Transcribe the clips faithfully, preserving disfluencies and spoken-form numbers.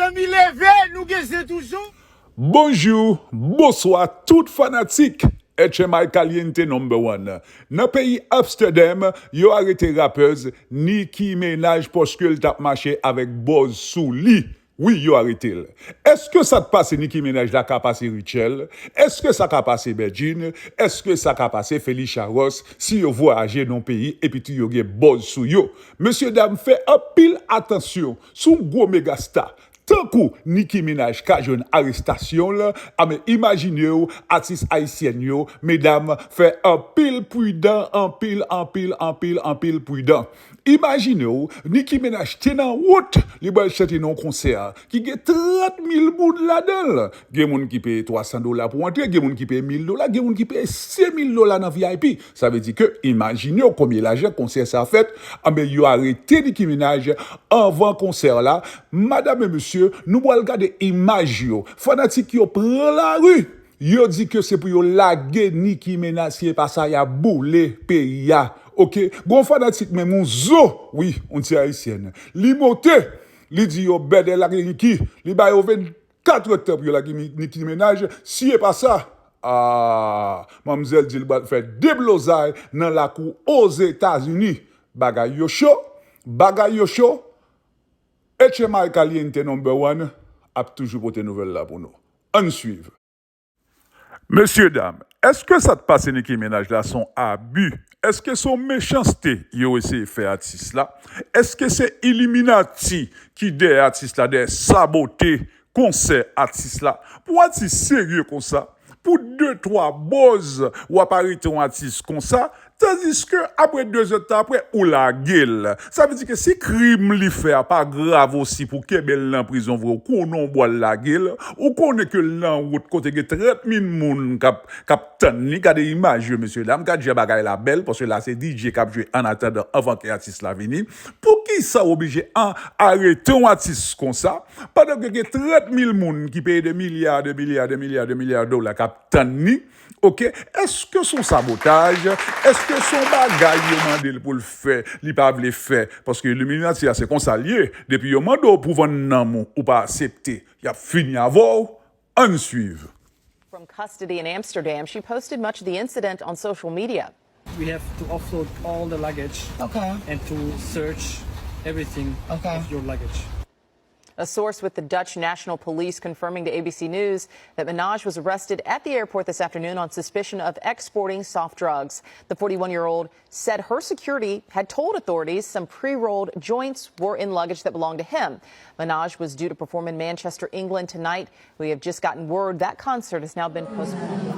Zanmi leve, nou gen zen toujou. Bonjou, bonswa tout fanatik H M I Caliente number one. Nan peyi Amsterdam, yo arete rapèz Nicki Minaj paske l t ap mache avèk bòz sou li. Wi, yo arete l. Èske sa k pase Nicki Minaj la ka pase Rutshelle? Èske sa ka pase Bedjine? Èske sa ka pase Felicia Ross si yo vwayaje nan yon peyi epi tou yo gen bòz sou yo? Mesye dam, fè anpil atansyon. Si w gwo megasta, tankou Nicki Minaj ka jwenn arestasyon l, a men imajine w, atis ayisyèn yo, medam, fè anpil pridan, anpil, anpil, anpil, anpil pridan. Imajine w, Nicki Minaj te nan wout, li pral chante nan yon konsè ki gen trant mil moun ladan l. Gen moun ki peye twa san dola pou antre, gen moun ki peye mil dola, gen moun ki peye senk mil dola nan V I P. Sa vle di ke, imajine w konbyen lajan konsè sa fèt, anben yo arete Nicki Minaj anvan konsè la. Madam e mesye, nou pral gade imaj yo. Fanatik yo pran lari. Yo di ke se pou yo lage Nicki Minaj, si e pa sa, y a boule peyi a. Oke? Gon fanatik menm, yon zo, wi, yon ti ayisyèn. Li monte, li di yo bèdè lage Nicki, li ba yo vennkatrè tan pou yo lage Mi-, Nicki Minaj, si e pa sa, a, manmzèl di l pral fè deblozay nan lakou Ozetazini. Bagay yo cho, bagay yo cho. H M I Caliente number one ap toujou pote nouvèl la pou nou. Ann swiv. Mesye dam, èske sa k pase Nicki Minaj la se yon abi? Èske se yon mechanste yo eseye fè atis la? Èske se Illuminati ki dèyè atis la, dèyè sabote konsè atis la? Pou atis serye konsa, pou de twa bòz w ap arete yon atis konsa, tandiske apre de zèdtan apre, ou lage l. Sa vle di ke si krim li fè a pa grav osi pou kenbe l nan prizon vre, ou konnen w pral lage l, ou konnen ke l nan wout kote gen trant mil moun k ap, k ap tann li. Gade imaj yo, mesye dam, gad jan bagay la bèl, paske la se D J k ap jwe annatandan, anvan ke atis la vini. Poukisa w oblije an-, arete yon atis konsa, pandan ke gen trant mil moun ki peye de milya, de milya, de milya, de milya dola k ap tann li? Oke, èske se yon sabotaj? Èske se yon bagay yo mande l pou l fè, li pa vle fè? Paske Illuminati a se konsa l ye. Depi yo mande w pou vann nanm ou, ou pa aksepte, y ap fini avè w. Ann swiv. From custody in Amsterdam, she posted much of the incident on social media. We have to offload all the luggage, okay, and to search everything, okay, of your luggage. A source with the Dutch National Police confirming to A B C News that Minaj was arrested at the airport this afternoon on suspicion of exporting soft drugs. The forty-one-year-old said her security had told authorities some pre-rolled joints were in luggage that belonged to him. Minaj was due to perform in Manchester, England tonight. We have just gotten word that concert has now been postponed.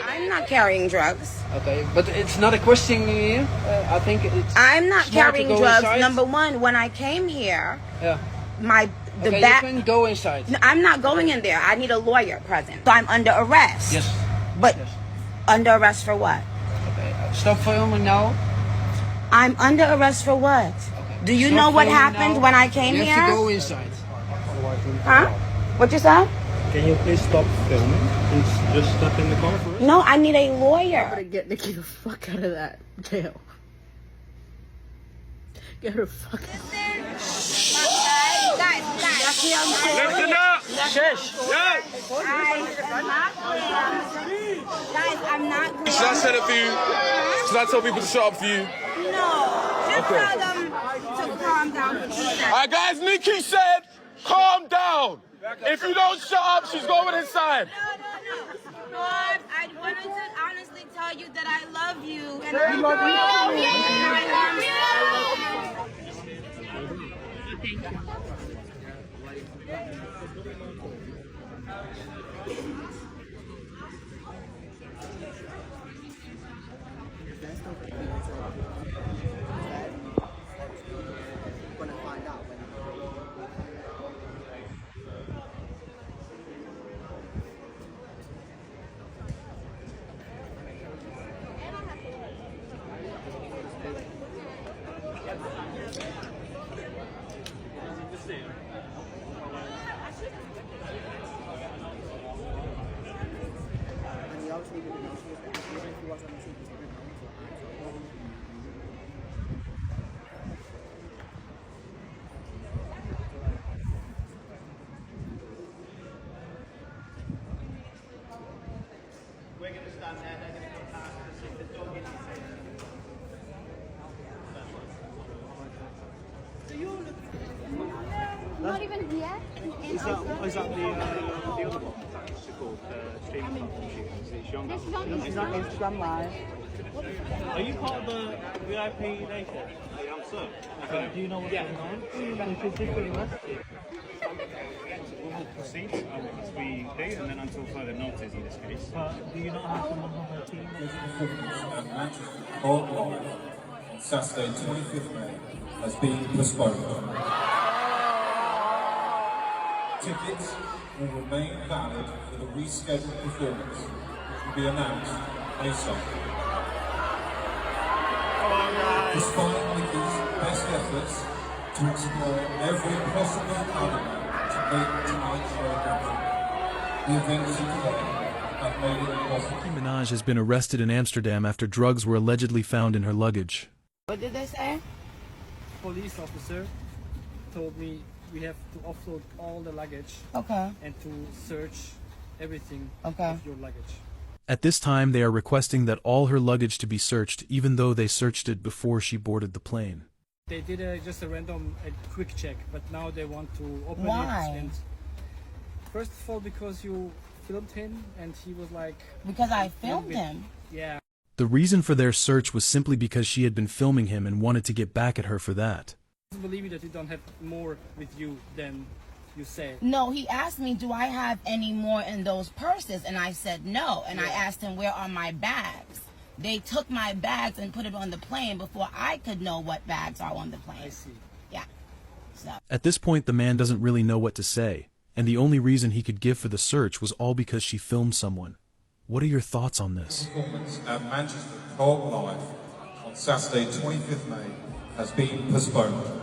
I'm not carrying drugs. Okay, but it's not a question here. Uh, I think it's I'm not smart to carrying go drugs. Inside. Number one, when I came here, yeah, my the okay, back. You can go inside. No, I'm not going in there. I need a lawyer present. So I'm under arrest. Yes. But yes. Under arrest for what? Okay, uh, stop filming now. I'm under arrest for what? Okay. Do you know what happened when I came here? You have to go inside. Huh? What you said? Can you please stop filming? Please just step in the car for us. No, I need a lawyer. I'm gonna get Nicki the fuck out of that jail. Get her fucking. Listen up! Shush! Yo! Guys, I'm not going. Should I set it for you? Should I tell people to shut up for you? No. Just okay. Tell them to calm down, please. All right, guys, Nicki said, calm down. If you don't shut up, she's going inside. No, no, no, no. No, I, I wanted to honestly tell you that I love you and I love you. Thank you. Not even here. Is that, is that the, uh, the other one? What's it called? Uh, streaming competition. Is it Xiong? This Xiong. It's not Instagram Live. Are you part of the V I P nation? I am, sir. Uh, do you know what's going on? Which is different, right? We will proceed, um, as we do, and then until further notice in this case. But do you not have someone from her team? This performance at Manchester Court Live on Saturday, twenty-fifth May, has been postponed. Tickets will remain valid for the rescheduled performance, which will be announced ASAP. Despite Nicki's best efforts to explore every possible avenue to make tonight's show happen, the events of today have made it impossible. Nicki Minaj has been arrested in Amsterdam after drugs were allegedly found in her luggage. What did they say? Police officer told me we have to offload all the luggage, okay, and to search everything, okay, of your luggage. At this time, they are requesting that all her luggage to be searched, even though they searched it before she boarded the plane. They did a, just a random, a quick check, but now they want to open it. Why? And first of all, because you filmed him, and he was like, because I filmed him. Yeah. The reason for their search was simply because she had been filming him and wanted to get back at her for that. Doesn't believe me that you don't have more with you than you say. No, he asked me, "Do I have any more in those purses?" And I said, "No." And I, yeah, asked him, "Where are my bags?" They took my bags and put it on the plane before I could know what bags are on the plane. I see. Yeah. So. At this point, the man doesn't really know what to say, and the only reason he could give for the search was all because she filmed someone. What are your thoughts on this? Performance at Manchester Court Live on Saturday, twenty-fifth May, has been postponed.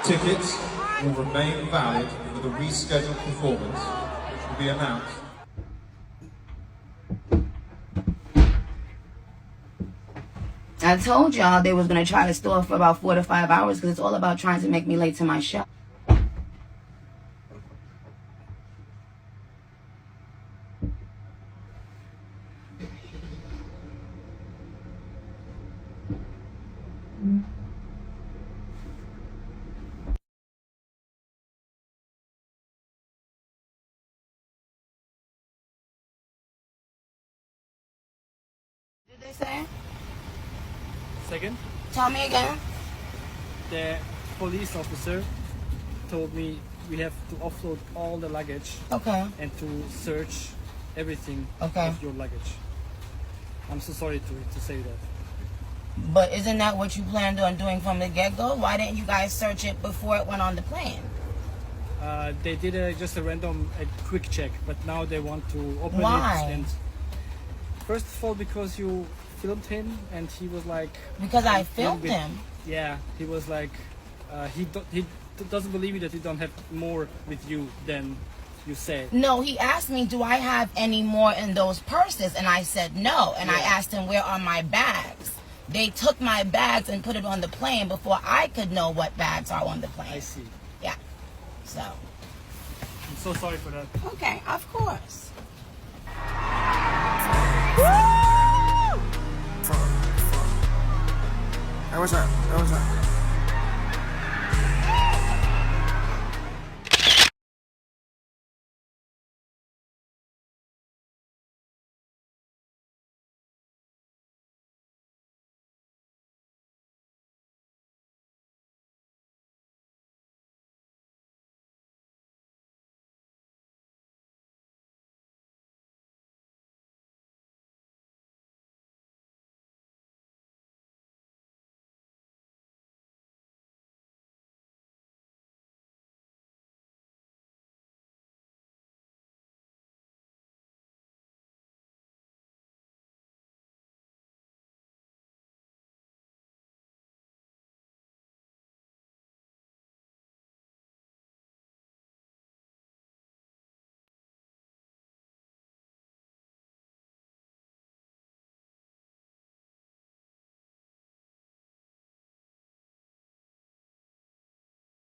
Tickets will remain valid for the rescheduled performance, which will be announced. I told y'all they was gonna try to store for about four to five hours because it's all about trying to make me late to my show. Did they say? Second? Tell me again. The police officer told me we have to offload all the luggage, okay, and to search everything, okay, of your luggage. I'm so sorry to, to say that. But isn't that what you planned on doing from the get-go? Why didn't you guys search it before it went on the plane? Uh, they did a, just a random, a quick check, but now they want to open it. Why? And first of all, because you filmed him and he was like, because I filmed him. Yeah, he was like, uh, he do, he d- doesn't believe me that you don't have more with you than you say. No, he asked me, "Do I have any more in those purses?" And I said, "No." And I, yeah, asked him, "Where are my bags?" They took my bags and put it on the plane before I could know what bags are on the plane. I see. Yeah. So. I'm so sorry for that. Okay, of course. Hey, what's up? Hey, what's up?